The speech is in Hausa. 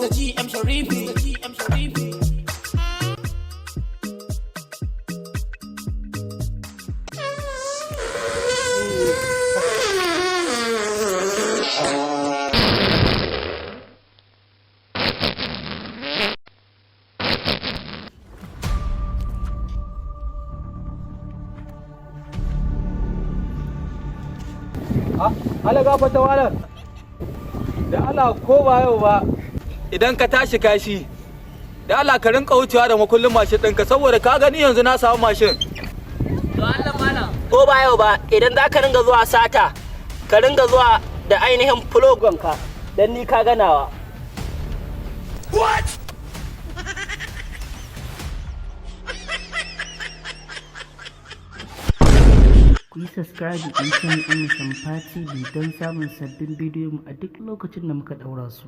Mr. GM Sharifi, Mr. GM Sharifi. Ala gafata malam. Da Allah, ko ba yau ba, idan ka tashi kashi, da Allah ka rinka wucewa da makullin mashin ɗinka, saboda ka gani yanzu na samu mashin. To Allah malam, ko ba yau ba, idan za ka ringa zuwa sata, ka ringa zuwa da ainihin fulogonka, don ni ka ganawa. What? Ku yi subscribe ɗin channel ɗin Samfa TV don samun sabbin bidiyon mu a duk lokacin da muka ɗaura su.